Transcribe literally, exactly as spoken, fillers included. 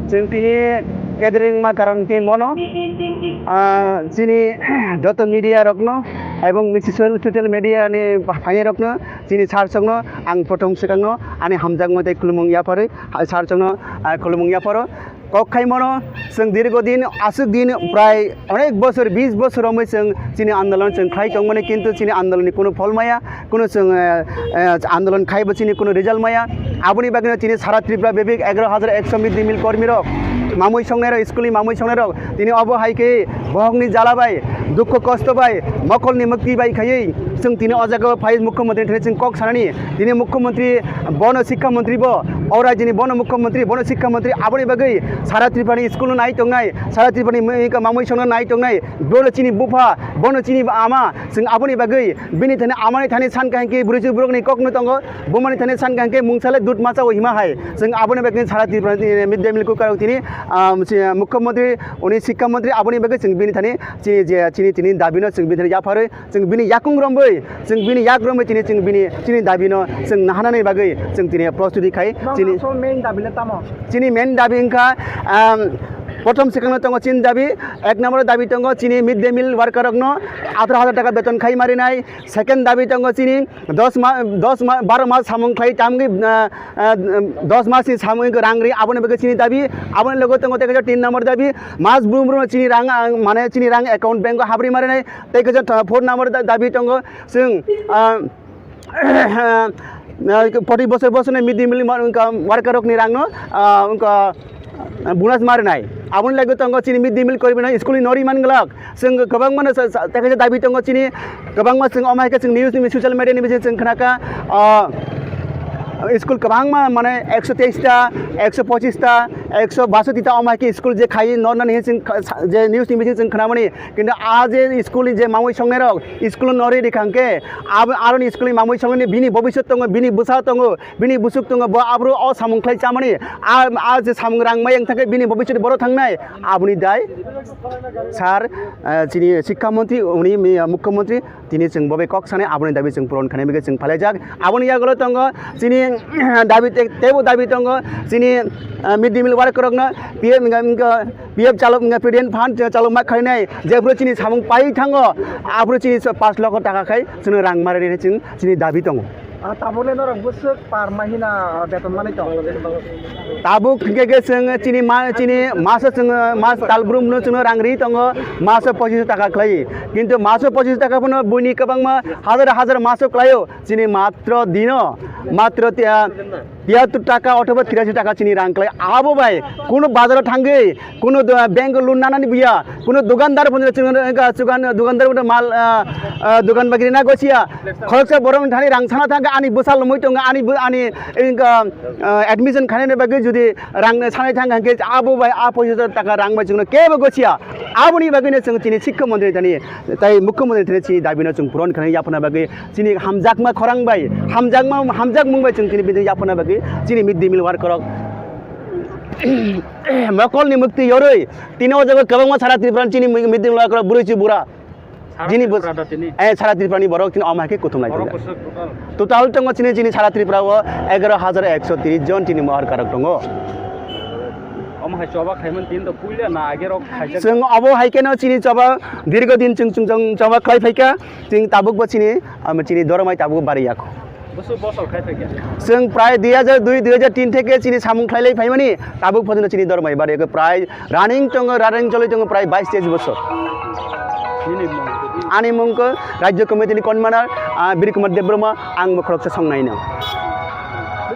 Chwng tini gathering ma karon tini bono, ah, chini joto media rokno ebong social, social media ni phainai rokno chini sir chokno ang prothom swkangno ani hamjakma tei khulumung yapharwi, ah, sir chokno, ah, khulumung yapharo. Kok khaimano, chwng dirgo din, aswk din, prai onek bosor, bis bosor romwi chwng chini andolon chwng khlai tongmani, kintu chini andolonni kunu phol maya, kunu chwng, eh, eh, andolon khaibo chini kunu result maya. Aboni bagwino chini sara Tripura bebik egaro hajar ekso mid day meal kormirok, mamui songnairok, school ni mamui songnairok, tini obo hai khe bohokni jala bai, dukho kosto bai, mokolni mukti bai khaiwi chwng tini o jaga o phai mukhyamantri thani chwng kok sanani. Tini mukhyamantri bono, sikha mantri bo, o rajyoni bono mukhyamantri, bono sikha mantri, aboni bagwi sara Tripurani school no nai tongnai, sara Tripurani mui-, mamui songno nai tongnai, bono chini bupha, bono chini ama, chwng aboni bagwi bini thani amani thani san kaham khe bwrwi borokni kokno tongo, bumani thani san kaham khe mungsa le dud macha o hima hai, chwng aboni bagwi sara Tripurani mid day meal cooker rok tini, ah, si, mukhyamantri, uni sikha mantri, aboni bagwi chwng bini thani chini je, chini, tini dabino chwng bini thani yapharwi, chwng bini yakung romwi, chwng bini yak romwi tini chwng bini, chini dabino chwng nahanani bagwi chwng tini prostuti khai. Nang chini asol main dabi le tamo? Chini main dabi wngkha, um, prothom swkangno tongo chini dabi, ek number dabi tongo chini mid day meal worker rokno atharoh hajar taka beton khai marinai, second dabi tongo chini dos ma, dos ma, baro mas samung khlai tamgwi, uh, uh, dos mas ni samung rang ri, aboni bagwi chini dabi, aboni logo tongo tei kaisa tin number dabi, mas brum brum chini rang, ang, mane chini rang account bank o habri marinai, tei kaisa tha-, phone number da-, dabi tongo. Chwng, ah, ah, poti bosor bosor ni mid day meal mar-, wngkha worker rok ni rang no, ah, wngkha, ah, bonus mar nai. Aboni lagi tongo chini mid day meal kormi no school ni nori man glak. Chwng kwbangma no sa, sa, tei kaisa dabi tongo chini, kwbangma chwng omo hai khe chwng news ni social media ni bising chwng khna kha, ah, school kwbangma mane ekso teis ta, ekso pochis ta, ekso basoti ta omo hai khe school je khai nor nani chwng kha-, sa, je news ni bising chwng khna mani. Kintu a je school ni je mamui songnai rok, school no nori rikha hwnkhe, abo, aroni school ni mamui songnai ni bini bobiswt tongo, bini bwsa tongo, bini bwswk tongo, bo abro o samung khlai chamani, a, a je samung rang mai wng thangkhe bini bobiswt boro thangnai, aboni dai sir, eh, chini sikha montri, uni mi, mukhyamantri, tini chwng bo bai kok sanai, aboni dabi chwng puron khainai bagwi chwng phalaijak. Aboni yagulo tongo chini dabi te-, teibo dabi tongo chini, eh, mid day meal worker rokno P M wngkha, wngkha, P F chalok, wngkha, P D N fund chalok ma khainai, jephuru chini samung pai thango, aphuru chini pash lokho taka khai chwngno rang marinai chwng chini dabi tongo. Ah, tabuk le norok bwswk par ma hina, ah, beton manwi tong? Tabuk hwnkhe khe chwng chini ma, chini maso chwng, ah, mas talbrumno chwngno rang ri tongo, maso pochis taka khlai. Kintu maso pochis taka phano buini kwbangma hazar hazar maso khlaio, chini matro dino, matro tiya, tiyattor taka othoba tirashi taka chini rang khlai. Abo bai kuno bazaro thangwi, kuno do-, bank loan nanani buya, kuno dukandar phone chwng, eh, chugan, dukandar phone mal, ah, ah, dukan bagri na gosia. Khoroksa borok thani rang sana thangkha, ani bwsa lomwi tongo, ani bo-, ani, eh, ah, admission khainani bagwi jodi rang sanai thangkha hwnkhe abo bai a pochis taka rang bai chwngno kebo gosia. Aboni bagwino chwng chini sikha montri thani, tai mukhyamantri thani chini dabino chwng puron khainai yaphana bagwi chini hamjakma khorang bai, hamjakma, hamjakmung bai chwng chini bini yaphana bagwi chini mid day meal worker rok mokolni mukti yorwi tini o jaga kwbangma sara Tripura chini mid day meal worker rok bwrwi chi bura. Sara jini bus-, Tripura da tini? Eh, sara Tripura ni borok tini omo hai khe kuthum lai borok tongo. Bwswk total? Total tongo chini, chini sara Tripura o egaro hajar ekso tris jon chini mohor karok tongo. Omo hai choba khaimani tini to puila na age rok khaijak? Chwng obo hai kheno chini choba dirgo din chwng, chwng, chwng choba khlai phaikha. Chwng tabuk bo chini, um, chini doromai tabuk bari yakho. Bwswk bosor khai phaikha? Chwng prai dui hajar dui, dui hajar tin theke chini samung khlailai phaimani, tabuk phojono chini doromai bari yakho prai running tongo, running choloi tongo prai bais teis bosor. Nini mung? Ani mung khe Rajya Committee ni convener, ah, Bir Kumar Debbarma, ang bo khoroksa songnaino.